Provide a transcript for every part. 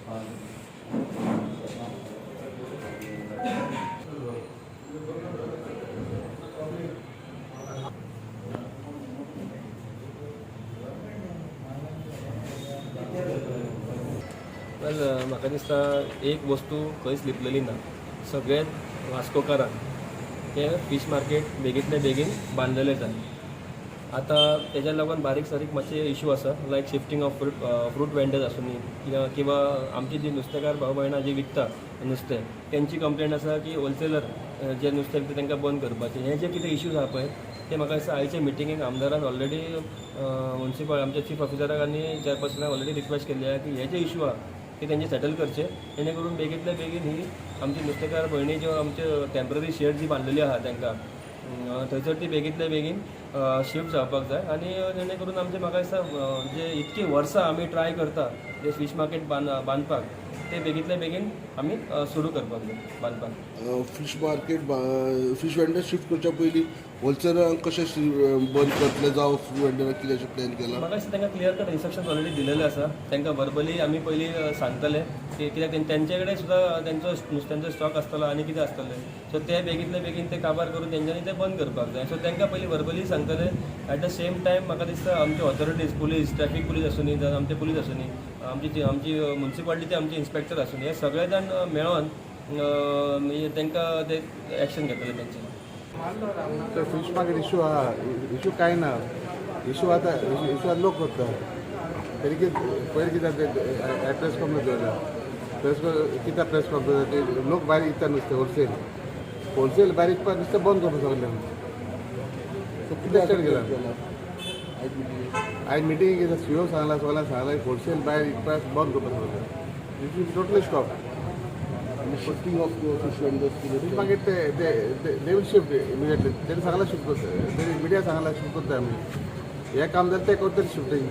वेल, म्हाका दिसता एक वस्तू खंयच लिपलेली ना. सगळ्यात वास्कोकारांक तें फीश मार्केट बेगींतले बेगीन बांदलेलें जाय. आतां तेज्या लागून बारीक सारीक मातशे इशू आसा, like shifting of fruit vendors आसूनी किंवा आमची जी नुस्तेकार भाव भयणां जी विकता नुस्तें, तेंची कंप्लेन आसा की होलसेलर जे नुस्तें विकता तांकां बंद करपाचें. हे जे कितें इश्यूज आहा पळय, ते म्हाका दिसता आयच्या मिटिंगेक आमदारान ऑलरेडी मुन्सिपल आमच्या चीफ ऑफिसराक आनी चेअरपर्सनाक ऑलरेडी रिक्वेस्ट केल्ली आहा की हे जे इशू आहा ते तेंचे सेटल करचे, जेणे करून बेगींतल्या बेगीन ही आमची नुस्तेकार भयणी ज्यो आमच्यो टेंपररी शेड जी बांदलेली आहा तांकां, थंयसर ती बेगींतल्या बेगीन शिफ्ट जावपाक जाय. आनी जेणे करून आमचे म्हाका दिसता जे इतकी वर्सां आमी ट्राय करता जे फीश मार्केट बांदपाक, ते बेगींतल्या बेगीन आमी सुरू करपाक जाय बांदपाक. Fish market, fish vendor shift करच्या पयलीं होलसेलरांक कशें बंद करतले जावं फ्रूट वेंडराक कितें अशें प्लॅन केला? म्हाका दिसता तांकां क्लियर कट इन्स्ट्रक्शन ऑलरेडी दिलेले आसा. तांकां वर्बली आमी पयलीं सांगतले की कित्याक तेंचे कडेन सुद्दां तेंचो नुस्त्यांचो स्टॉक आसतलो आनी कितें आसतलें, सो ते बेगींतले बेगीन ते काबार करून तेंच्यांनी ते बंद करपाक जाय. सो तांकां पयलीं वर्बली सांगतले. एट the same time म्हाका दिसता आमचे ऑथॉरिटीज, पुलीस, ट्रॅफीक पुलीस आसूनी, जावं आमचे पुलीस आसूनी, आमची मुन्सिपालिटीचे आमचे इन्स्पेक्टर आसूनी, हे सगळे जाण मेळोन म्हणजे तांकां ते एक्शन घेतले तेंचे. तर फिश मार्केट इशू आहा. इशू कांय ना. इशू आतां इशू आतां लोक करता. तरी कितें पयर कितें जाता, प्रेस कॉन्फरन्स दवरला. प्रेस कित्याक प्रेस कॉन्फरन्स? ते लोक भायर विकता नुस्तें होलसेल. होलसेल भायर विकपाक नुस्तें बंद करपा सगळें. सो कितें स्टार्ट केला आयज मिटींग कितें, सीओ सांगला, सगळ्यांक सांगला, होलसेल भायर विकपाक बंद करपा सगळें, totally stop. Shifting of fish vendors? Fish market ते they will shift immediately. तेणी सांगला शिफ्ट करता. तेणी मिडिया सांगला शिफ्ट करता आमी. हें काम जालें, ते करतले shifting.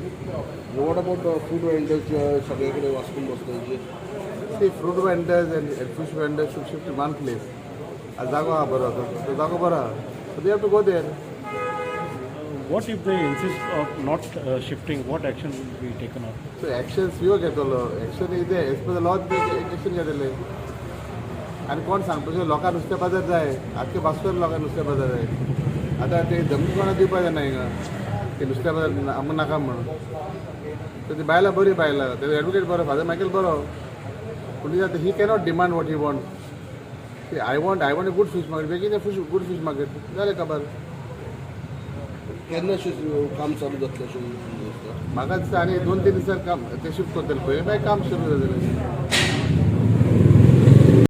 What about fruit vendors सगळे कडेन वास्कोन बसता जे? See, fruit vendors and fish vendors should shift in one place. आ जागो आहा बरो, तो जागो बरो आहा, so they have to go there. What if they insist of not shifting? What action will be taken up? So action CO घेतलो. Action is as per the law action घेतले. आनी कोण सांगता, लोकांक नुस्तें बाजार जाय. आख्खे वास्कोर लोकांक नुस्तें बाजार जाय. आतां ते जमनी कोणा दिवपा जायना हिंगा ते नुस्तें बाजार आमकां नाका म्हणून. तर ती बायलां बरी बायलां, ते एडवोकेट बरो, फादर मायकल बरो, पूण आतां he cannot demand what he want. I want a good fish market. बेगीन फिश, गुड फिश मार्केट जालें खबर. केन्ना अशें काम चालू जातलें अशें दिसता? म्हाका दिसता आनी 2-3 दिसान काम ते शिफ्ट करतले पळय, मागीर काम सुरू जातलें.